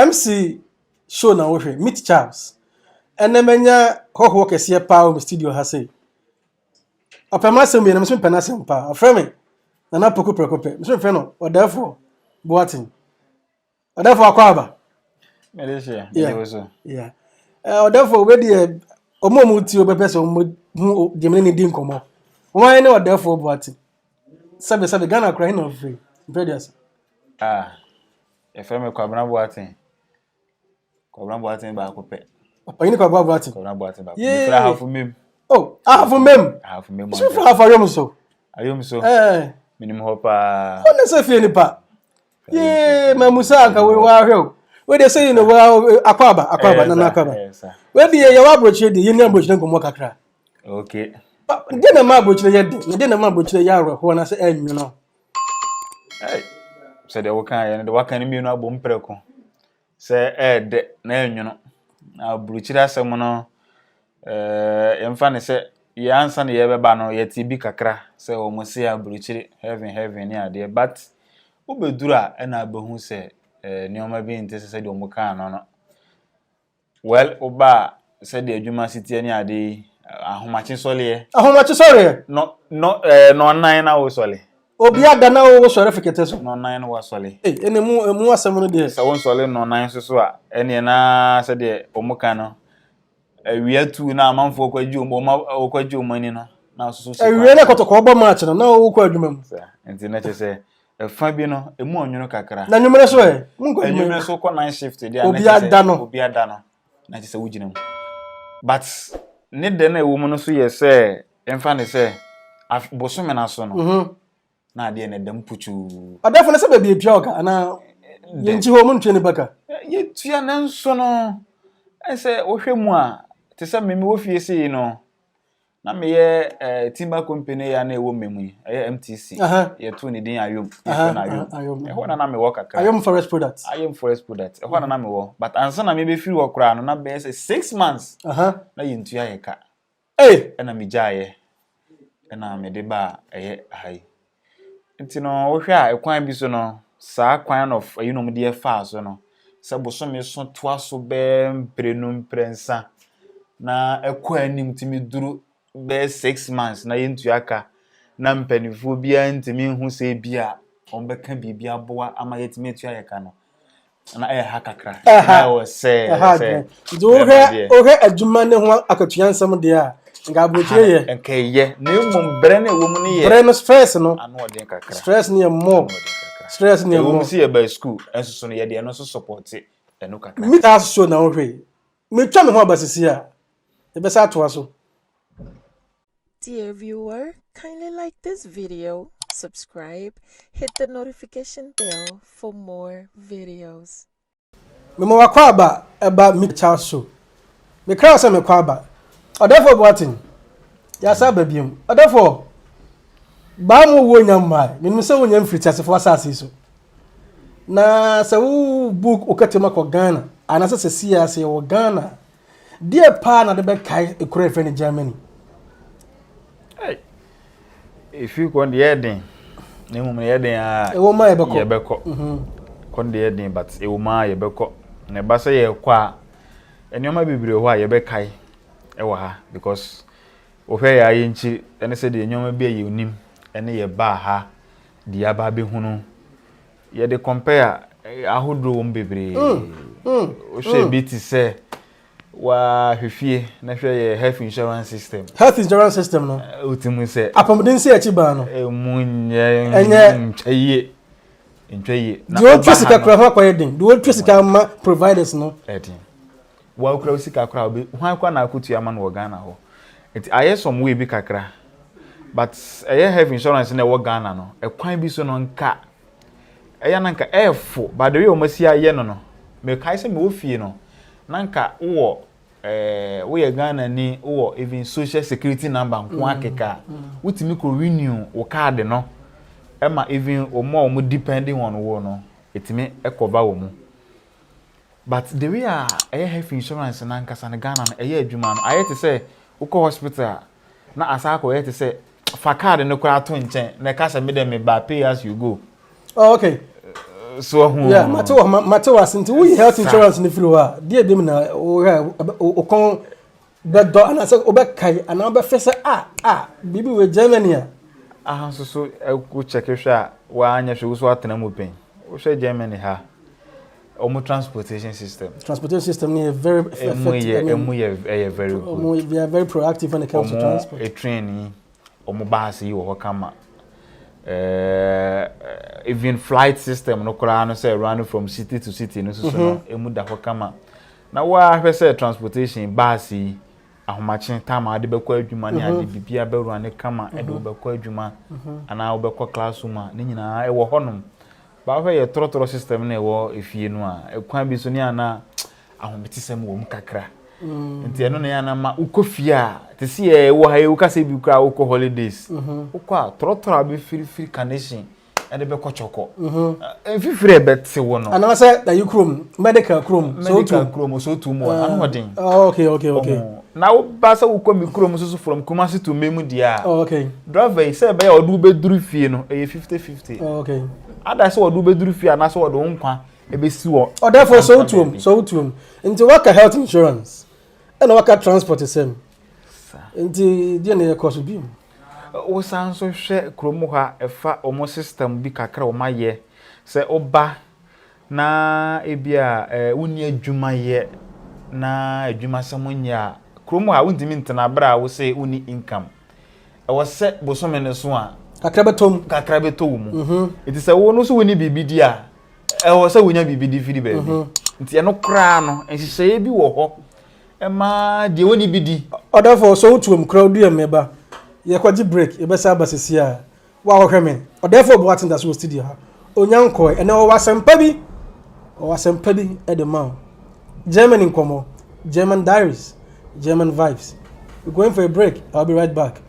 MC show na wohwɛ, Meet Charles. Ɛnɛ manya hɔhoɔ kɛseɛ paa wɔ me studio ha sei. Ɔpɛ m'asɛm mmienu, nso mpɛ n'asɛm paa. Ɔfrɛ me Nana Poku prɛko pɛ. Nso mfrɛ no Ɔdɛɛfoɔ Boateng. Ɔdɛɛfoɔ, akɔ aba. Mede hyɛ, mede wo so. Yeah. Ɔdɛɛfoɔ, wei deɛ, ɔmo a ɔmo tie bɛpɛ sɛ ɔmo hu deɛ mene ne di nkɔmmɔ. Wɔn ayɛ ne Ɔdɛɛfoɔ Boateng. Sɛbe sɛbe, Ghana kora he na ɔfiri? Mpɛ deɛ Ah, yɛfrɛ me Kwabena Boateng. Kwabena Boateng baako pɛ. Ɔpanyin Kwabena Boateng. Kwabena Boateng baako. Mefiri Ahafo Mem. Oh, Ahafo Mem. Ahafo Mem. So firi Ahafo Ayom so. Ayom so. Eh. Menim hɔ paa. Ɔne sɛ fie nipa. Yee, mamusa anka wei wahwɛ o. Wei deɛ sɛ yi no wa akɔ aba, akɔ aba, nana akɔ aba. Wei deɛ, yɛwɔ aburokyire deɛ, yɛni aburokyire nkɔmmɔ kakra. Deɛ na ma aburokyire yɛ den, na deɛ na ma aburokyire yɛ awerɛhoɔ na sɛ ɛnwono? Hey, sɛdeɛ wokaeɛ no de, waka no mmienu abɔ mprɛko sɛ ɛɛdɛ na ɛnwono. Na aburokyire asɛm no, yɛmfa ne sɛ yɛ ansa na yɛbɛba no, yɛte bi kakra sɛ wɔn se aburokyire heaven heaven ne adeɛ, but wobɛduru a, ɛna abɛhu sɛ nneɛma bi nte sɛ sɛdeɛ wɔn kaa no. Well, woba a, sɛdeɛ adwuma si teɛ ne adeɛ yi, ahomakye sɔleɛ. Ahomakye sɔreɛ. No no, 4:00 na wosɔle. Obi ada na wo sɔre fikete so. 4:00 na wasɔle. Ee, ɛna emu asɛm no deɛ. Sɛ wonsɔle 4:00 nso so a, ɛneɛ naa sɛdeɛ wɔn ka no, awia tu na amanfoɔ kɔgye wɔn ani no na soso si. Awia na Kɔtɔkɔ bɔ match no na wokɔ adwuma mu. Nti na kyerɛ sɛ ɛfa bi no emu ɔnwono kakra. Na nwumere so ɛ mu nkɔ adwuma mu? Enwumere so kɔ night shift deɛ a, Obi ada no. Obi ada no na kyerɛ sɛ wogyina mu, but ne dɛ na ɛwɔ mu no so yɛ sɛ ɛmfa ne sɛ bosome no so no na adeɛ no ɛdam putuu. Ɔdɛfo no sɛ baabi etua ɔka anaa yɛnkyi hɔ mu ntwe nipa ka? Yɛtua ne nso no, ɛsɛ wohwɛ mu a, te sɛ meme wɔ fie sei no, na meyɛ timber company a na ɛwɔ mmemu yi, ɛyɛ MTC. Yɛtoo ne din Ayom, yɛfrɛ no Ayom. Ayom. Ɛhɔ na na mewɔ kakra. Ayom Forest Products. Ayom Forest Product, ɛhɔ na na mewɔ, but ansa na mebɛfiri hɔ koraa no, na bɛyɛ sɛ 6 months na yɛntua yɛ ka. Ee. Ɛna megyaeɛ, ɛna mede ba a ɛyɛ ha yi. Nti no, wohwɛ a, ɛkwan bi so no, saa kwan of ɛyinom de ɛfaa so no sɛ bosome so toa so bɛɛ mprenu mprɛnsa na ɛkɔ anim tumi duru bɛyɛ 6 months na yɛntua ka, na mpanimfoɔ biara ntumi nhu sɛ bi a wɔn bɛka biribi aboa ama yɛtumi atua yɛ ka no, na ɛyɛ ha kakra. Ɛha. Na ɛwɔ sɛ ɛha sɛ adwene. Nti wohwɛ adwuma ne ho akatua nsɛm deɛ a, nka aburokyire yɛ. Nka ɛyɛ, na mmom brɛ no ɛwɔ mu no yɛ brɛ no, stress no. Ano ɔden kakra. Stress no yɛ more. Ano ɔden kakra. Stress no yɛ ɛwɔ mu more. sɛ yɛba school ɛnso so no, yɛde ɛno nso support ɛno kakra. Meet Us show na wohwɛ yi. Metwa me ho aba sisi a, yɛbɛsa atoa so. Dear viewer, kindly like this video, subscribe, hit the notification bell for more videos. Mema wakɔ aba ɛba Meet Charles show. Mekra wo sɛ mekɔ aba. Ɔdɛfo Boateng, yɛasa aba biom. Ɔdɛfo baa mu, wo nya mmaa menim sɛ wonya mfiri teasefoɔ asase yi so, na sɛ wobu wo kɛtɛm akɔ Ghana anaasɛ sɛ sie ase yɛwɔ Ghana a, deɛ paa na de bɛkae ekura yɛfrɛ no Germany? Efi kɔ deɛ yɛ den, na mmom yɛ den a ɛwɔ mu a yɛbɛkɔ. Yɛbɛkɔ kɔ deɛ yɛ den, but ɛwɔ mu a yɛbɛkɔ na ɛba sɛ yɛkɔ a, nneɛma bebree wɔ hɔ a yɛbɛkae ɛwɔ ha, because wohwɛ yɛ a, yɛnkyi ɛne sɛ deɛ nneɛma bi a yɛnim ɛne yɛbaa ha deɛ aba abɛhunu, yɛde compare a, ahodoɔ wɔ mu bebree. Wohwɛ bi te sɛ wahwɛ fie na hwɛ yɛ health insurance system. Health insurance system no. Wotumi sɛ apɔmuden sɛ akyi baa no. Emu nyɛ ntwa yie, ntwa yie. Deɛ ɔtwa sika kura ho akɔyɛ den, deɛ ɔtwa sika ma providers no. Ɛden wakura sika kora obi hwan kora na akotua ama no wɔ Ghana hɔ, nti ayɛ some way bi kakra, but ɛyɛ health insurance na ɛwɔ Ghana no, ɛkwan bi so no, nka ɛyɛ na nka ɛɛfo, but the way wɔn asi ayɛ no, mekae sɛ mewɔ fie no, na nka wowɔ woyɛ Ghana ni, wowɔ even social security number nko akeka, wotumi kɔ renew wo card no, ɛma even wɔn a wɔn depending on wo no, ɛtumi ɛkɔba wɔ mu. But the way a ɛyɛ health insurance nankasa no, Ghana no, ɛyɛ adwuma no ayɛ te sɛ wokɔ hospital a, na asa akɔyɛ te sɛ fa card no koraa to nkyɛn na ɛka sɛ me dɛ me ba, pay as you go. Oh, okay. So ho. Yeah, mate wɔ mate wɔ ase nti woyi health insurance no firi hɔ a deɛ bi mu na wohwɛ okɔn bɛdɔ anaasɛ wobɛkae anaa wobɛfɛ sɛ a a biribi wɔ Germany a. Aha nso so wo check hwɛ a woanyɛ hwɛ wo so atena mu pɛn wohwɛ Germany ha wɔn transportation system. Transportation system no yɛ very effective. Emu yɛ emu yɛ ɛyɛ very good. Wɔn they are very proactive when it comes to transport. Wɔn train yi wɔn bus yi wɔ hɔ kama ɛɛ even flight system no koraa no sɛ run from city to city no soso no emu da hɔ kama. Na wo ara hwɛ sɛ transportation, bus yi, ahomakye time a wode bɛkɔ adwuma ne ade, biribiara bɛwura ne kama de wo bɛkɔ adwuma anaa wobɛkɔ classroom a, ne nyinaa ɛwɔ hɔnom. Ba wohwɛ yɛ trɔtrɔ system no a ɛwɔ efie no a, ɛkwan bi so ne ana ahometesɛm wɔ mu kakra. Nti ɛno na ɛyɛ ana ma wokɔ fie a, te sɛ yɛ wɔ ha yi, woka sɛ bi koraa wokɔ holidays, wokɔ a trɔtrɔ a wobɛfirifiri carnation ɛde bɛkɔ kyɔkɔ mhm. mfifiri a ɛbɛte wo no. anaasɛ ayi kurom medical kurom medical kurom so mu ah. ano ɔden. Oh, okay okay okay. na woba sɛ wokɔ mi kurom soso from Kumasi to Memu deɛ a. Oh, okay. driver yi sɛ ɛbɛyɛ ɔde wobɛduru fie no ɛyɛ 50-50. Oh, okay. ada sɛ ɔde wobɛduru fie anaasɛ ɔde wo nkwa ɛbɛsi wɔ. ɔdɛfo so wotuom so wotuom nti waka health insurance ɛna waka transport sɛm nti deɛ na yɛkɔ so bio. Wo san nso hwɛ kurom hɔ a ɛfa wɔn system bi kakra a wɔn ayɛ sɛ wo ba na ebi a eh, wonni adwuma yɛ na adwumasɛm nyɛ a kurom hɔ a wontumi ntena abere a wose wonni income ɛwɔ sɛ bosome no so a kakra bɛtɔ mu kakra bɛtɔ wo mu mhm. nti sɛ wo no so wonni biribi di a ɛwɔ sɛ wonya biribi di firi baabi mhm. nti ɛno koraa no nhyehyɛeɛ bi wɔ hɔ Ɛma deɛ ɔnni bi di. Ɔdɔfoɔ sɛ wotuom kora wodua me ba yɛkɔgye break yɛbɛsan aba sisi a wo a wohwɛ me Ɔdɛɛfoɔ Boateng da so wɔ studio ha ɔnya nkɔɛ ɛnɛ ɔwɔ asɛmpa bi ɔwɔ asɛmpa bi de ma wo Germany nkɔmmɔ German diaries German vibes we're going for a break I'll be right back.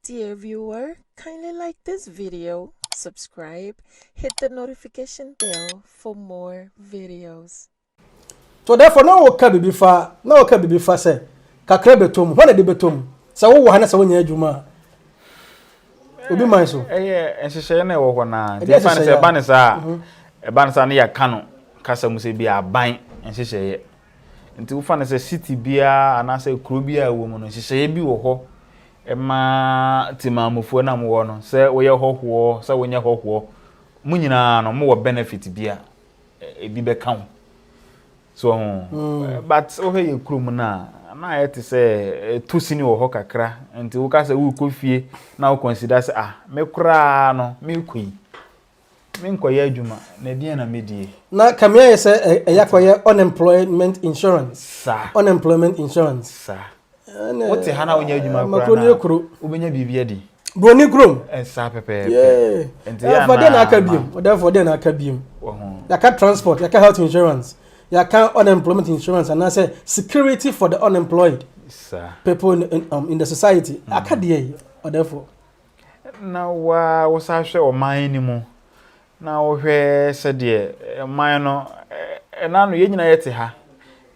Dear viewer, kindly like this video, subscribe, hit the notification bell for more videos. So therefore na wɔka biribi fa na wɔka biribi fa sɛ kakra bɛtɔ mu hɔ na de bɛtɔ mu sɛ wowɔ ha na sɛ wonyɛ adwuma a obi man so. Ɛyɛ nhyehyɛeɛ na ɛwɔ hɔ naa nti ɛfa no sɛ ɛba ne saa mhm. ɛba ne saa ne yɛka no kasa mu sɛ bi aban nhyehyɛeɛ nti wofa no sɛ city biara anaasɛ kuro biara ɛwɔ mu no nhyehyɛeɛ bi wɔ hɔ ɛma temaamufoɔ na mowɔ no sɛ woyɛ hɔhoɔ sɛ wonyɛ hɔhoɔ mo nyinaa no mowɔ benefit bi a ebi bɛka ho so ho mm. but wohwɛ yɛ kurom no a na ayɛ te sɛ ɛto sini wɔ hɔ kakra nti woka sɛ worekɔ fie na wo consider sɛ ah me koraa no merekɔ yi menkɔyɛ adwuma na ɛdeɛn na medie na kame ayɛ sɛ ɛyɛ akɔyɛ unemployment insurance saa unemployment insurance saa Wote ha na wonyɛ adwuma koraa na wobɛnya biribi adi. Broni kurom. Saa pɛpɛɛpɛ. Nti yɛ anaa. na aka biem. Ɔdɛfo deɛ na aka biem. Yɛaka transport, yɛaka health insurance, yɛaka unemployment insurance anaasɛ security for the unemployed people in, in, um, in the society. Mm. Aka deɛ yi ɔdɛfo. Na wa wosa hwɛ ɔman no mu Na wohwɛ sɛdeɛ ɔman no, ɛna no yɛn nyinaa yɛte ha,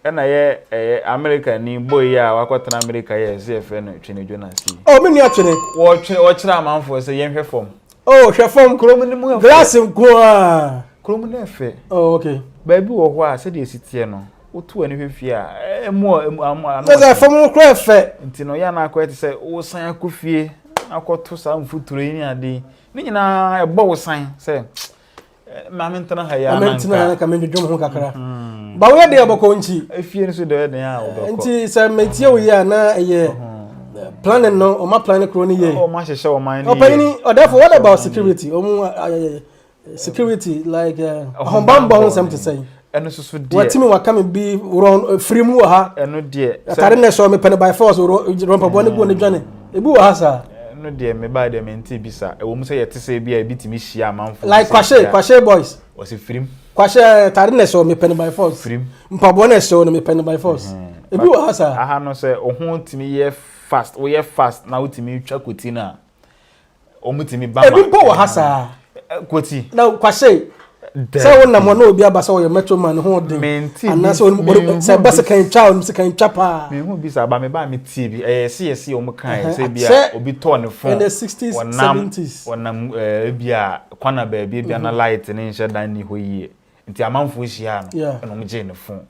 ɛna yɛ ɛyɛ America ni boy yi a wakɔtena America yɛ ɛsɛ yɛfrɛ no Twene Jonas yi. Oh, me nua Twene. Wɔtwene wɔkyerɛ amanfoɔ sɛ yɛnhwɛ fam. Oh, hwɛ fam. Kurom no mu ɛfɛ. Glass nko ara. Kurom no ɛfɛ. Oh, okay. Baabi wɔ hɔ a sɛdeɛ esi teɛ no, wotu w'ani hwɛ fie a, ɛmu a ɛmu ano. Ano. Ɛsɛ fam no kora ɛfɛ. Nti no yɛ anakɔ ɛte sɛ wosan akɔ fie akɔto saa mfuturo yi ne ade yi. Ne nyinaa ɛbɔ wo san sɛ ma mentena ha yi ara na nka. Mentena ha nka mendwodwo me ho kakra. Mm-hmm. Ba woyɛ deɛ bɔkɔ nti. Efie no so deɛ ɔyɛ a wobɛkɔ. Nti sɛ metie wo yie a na ɛyɛ planning no ɔma planning kuro no yie. Ɔma hyehyɛ ɔman no yie. Ɔpanyini ɔdɛfo what about security? Ɔmo security like ahobanbɔ ho nsɛm te sɛn? Ɛno nso so deɛ. Watumi waka me bi worɔ firi mu wɔ ha. Ɛno deɛ. Atare na ɛsɔ mepɛ no by force worɔ mpaboa no gu ne dwane. Ebi wɔ ha saa. Ɛno deɛ me baa deɛ mente bi sa. Ɛwɔ mu sɛ yɛte sɛ ebi a ebi tumi hyia amanfoɔ. Like kwahye kwahye boys. Wɔsi firim. Kwahye atare na ɛsɔ mepɛ no by force. Firim. Mpaboa na ɛsɔ no mepɛ no by force. Ebi wɔ ha saa. Aha no sɛ oho tumi yɛ fast woyɛ fast na wotumi twa koti no a. Wɔn tumi ba ma. Ebi mpo wɔ ha saa. Koti. Na kwasɛ. Sɛ wonam hɔ na obi aba sɛ ɔyɛ macho man ne ho ɔden anaasɛ sɛ ɛba sekan twa a ɔnim sekan twa paa. Mehu bi saa ba me ba me tie bi ɛyɛ se yɛse wɔn kan sɛ bi a obi tɔɔ ne phone ɔnam ɔnam ebi a kwana baabi ebi a na light ne nhyɛ dan ni hɔ yie nti amanfoɔ hyiaa no ɛna wɔn gyee ne phone.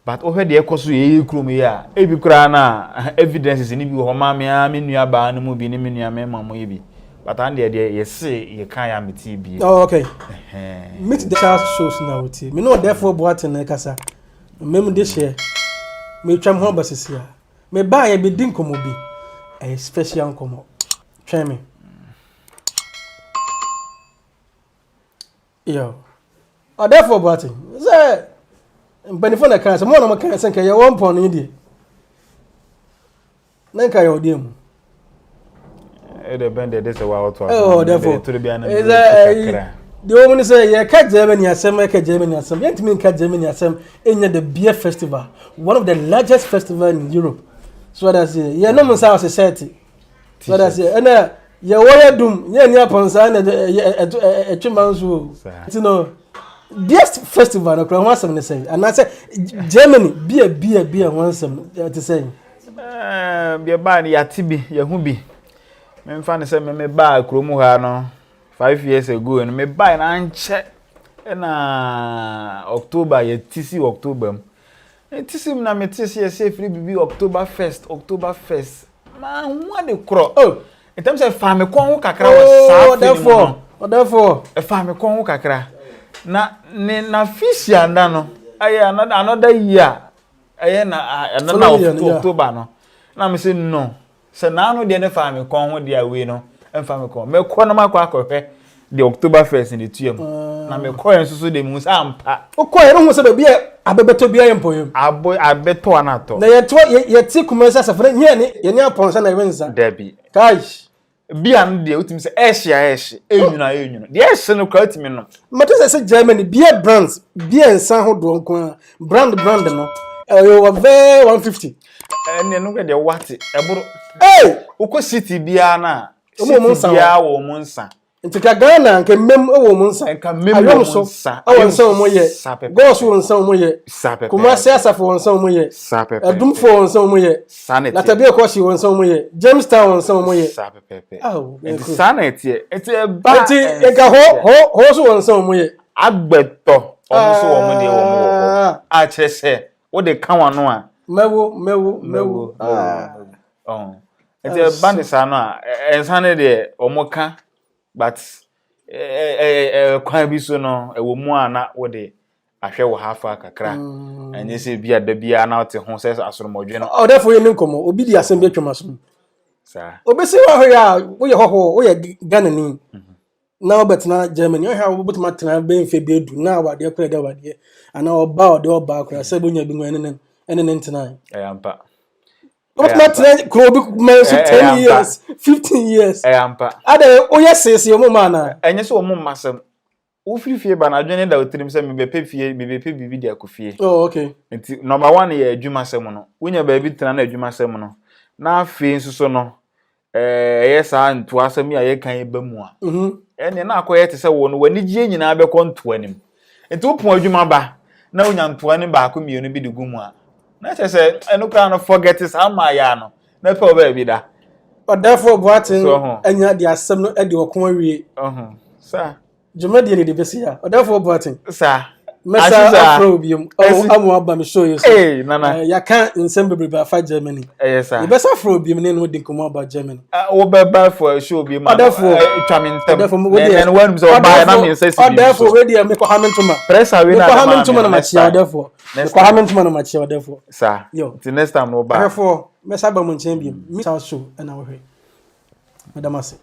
But wohwɛ deɛ ɛkɔ so yɛ kurom yi a, ebi koraa na evidences no bi wɔ hɔ maa me ara me nua baa no mu bi ne me nua mmarima mu yi bi. But an deɛ deɛ yɛse yɛka yɛ a metee bie. Oh, okay. Meet the Charles shows na wotie. Me ne ɔdɛfoɔ Boateng na ɛkasa. Mmam de hyɛ. Metwa me ho aba sisi a. Me baa yɛbɛdi nkɔmmɔ bi. Ɛyɛ special nkɔmmɔ. Twɛn me. Yo. Ɔdɛfoɔ Boateng, sɛ mpanimfoɔ na ɛka sɛ mo na mo ka sɛ nka yɛwɔ mpɔn no deɛ na nka yɛwɔ deɛ mu. Ɛdɛ bɛn deɛ de sɛ wa ɔtɔ aso. Ɔdɛfoɔ ɛsɛ ɛyi deɛ wɔn ni sɛ yɛka Germany asɛm ɛka Germany asɛm yɛntumi nka Germany asɛm ɛnyɛ the beer festival one of the largest festival in Europe so ɔda se yɛnom nsa ɔsesɛ te. So that's it. Ɛna yɛwɔ yɛ dum yɛ ni apɔnsa na ɛtwe ma nso o. Nti no beer festival no kura ho asɛm ne sɛn anaasɛ Germany beer beer beer ho asɛm ɛte sɛn. Deɛ baa no yɛate bi yɛho bi memfa no sɛ meme baa kurom ha no 5 years ago no mebae no ankyɛ ɛna October yɛte si October mu ɛte si mu na mete sɛ yɛsɛ ɛfiri biribi October 1st October 1st Manhu ade korɔ. Oh. Ntam sɛ ɛfaa me kɔn ho kakra wɔ oh, saa afe no mu no. Ɔdɛfoɔ. Ɛfaa me kɔn ho kakra. Na ne n'afehyia nda no ɛyɛ another another year ɛyɛ na ɛno na October no. Na me sɛ no sɛ n'ano deɛ ne faa me kɔn ho deɛ wei no ɛmfa me kɔn. Mɛkɔ na makɔ akɔhwɛ deɛ October first na etua mu. Na mekɔ yɛn nso so deɛ mehu sɛ ampa. Wokɔ yɛn ho sɛ baabi a abɛbɛtɔ biara yɛ mpɔyam. Abo abɛtɔ ana atɔ. Na yɛte yɛte Kumasi asafo no nyɛ ne yɛne apɔnsa na yɛwe nsa. Dabi. Kai. Bia no deɛ wotumi sɛ ɛhye a ɛhye, ɛnwunu a ɛnwunu. Deɛ ɛhye no koraa wotumi nom. Mate sɛ sɛ Germany beer brands beer nsa ahodoɔ nko ara brand brand no ɛyɛ wɔ bɛɛ 150. Ɛnneɛ no deɛ wate ɛboro. Hey! Wokɔ city biara no a City biara wɔ wɔn nsa. Nti ka Ghana nka mmem wɔ wɔn nsa. Nka mmem wɔ wɔn nsa. Awɔ nsa wɔn yɛ. Gɔs wɔ nsa wɔn yɛ. Kumasi Asafo wɔ nsa wɔn yɛ. Adumfo wɔ nsa wɔn yɛ. Latabi Okoshi wɔ nsa wɔn yɛ. Jamestown wɔ nsa wɔn yɛ. Nti saa na ɛteɛ. Nti ɛba. Nti nka hɔ hɔ hɔ so wɔ nsa wɔn yɛ. Agbɛtɔ wɔn nso wɔn deɛ wɔn wɔ hɔ. A kyerɛ sɛ wode ka wɔn ano a. Mɛwo mɛwo mɛwo. Mɛwo. Nti ɛba ne saa no a, nsa no deɛ wɔn ka but kwan bi so no ɛwɔ mu a na wode ahwɛ wɔ ha afa kakra. Mm. Ɛnyɛ sɛ bi a da biara na wote ho sɛ asoromɔdwe no. Ɔdɛfo yɛ ne nkɔmmɔ, obi di asɛm bi atwam asom. Saa. Obesi wɔ ahwɛ a woyɛ hɔhoɔ, woyɛ Ghanani. Mhm. Na wobɛtena Germany, ɔhwɛ a wobɛtumi atena bɛyɛ mfe bi adu na awadeɛ koraa ɛde awadeɛ anaa ɔba a ɔde ɔbaa koraa sɛ bonya bi mu ɛne ne ɛne ne ntena. Ɛyɛ ampa. Wobɛtumi atena kuro bi man so 10 years, 15 years. Ɛyɛ ampa. Adɛ woyɛ seesei ɔmo ma anaa? Ɛnyɛ sɛ ɔmo mma asɛm. Wofiri fie ba no adwene da wo tirim sɛ mebɛpɛ fie, mebɛpɛ biribi de akɔ fie. Oh, okay. Nti number one yɛ adwumasɛm no. Wonya baabi tena na adwumasɛm no. Na afei nso so no, ɛyɛ saa ntoa asɛm yi a yɛka yi ba mu a, ɛnneɛ na akɔyɛ te sɛ wo no w'anigyeɛ nyinaa bɛkɔ ntoa no mu. Nti wopɔn adwuma ba na wonya ntoa no baako mmienu bi de gu mu a, na kyerɛ sɛ ɛno koraa no forget saa mmaayaa no na pɛ wo baabi da. Ɔdɛɛfoɔ Boateng anya de asɛm no de ɔko awie. Saa. Dwumadie no de bɛsi ha. Ɔdɛɛfoɔ Boateng. Saa. Mɛsa afrɛ wo biom. Ɔmo aba me show yi so. Ee nana. Yɛaka nsɛm bebrebe afa Germany. Ɛyɛ saa. Yɛbɛsa afrɛ wo biom ne no di nkɔmmɔ about Germany. Wobɛba for show bi ma. Ɔdɛɛfoɔ. Twa me ntɛm. Ɔdɛɛfoɔ wo deɛ. Ɛnɛ wɔnum sɛ ɔbaa na me nsa si bi so. Ɔdɛɛfoɔ wei deɛ mekɔ ha me ntoma. Pressure wei na Mekɔ ha me ntoma na makyia ɔdɛɛfoɔ. Mekɔ ha me ntoma na makyia ɔdɛɛfoɔ. Saa. Yo. Nti next time no ba. Ahwɛfoɔ mɛsa aba mo nkyɛn biom. Me Charles show ɛna wohwɛ. Meda mo ase.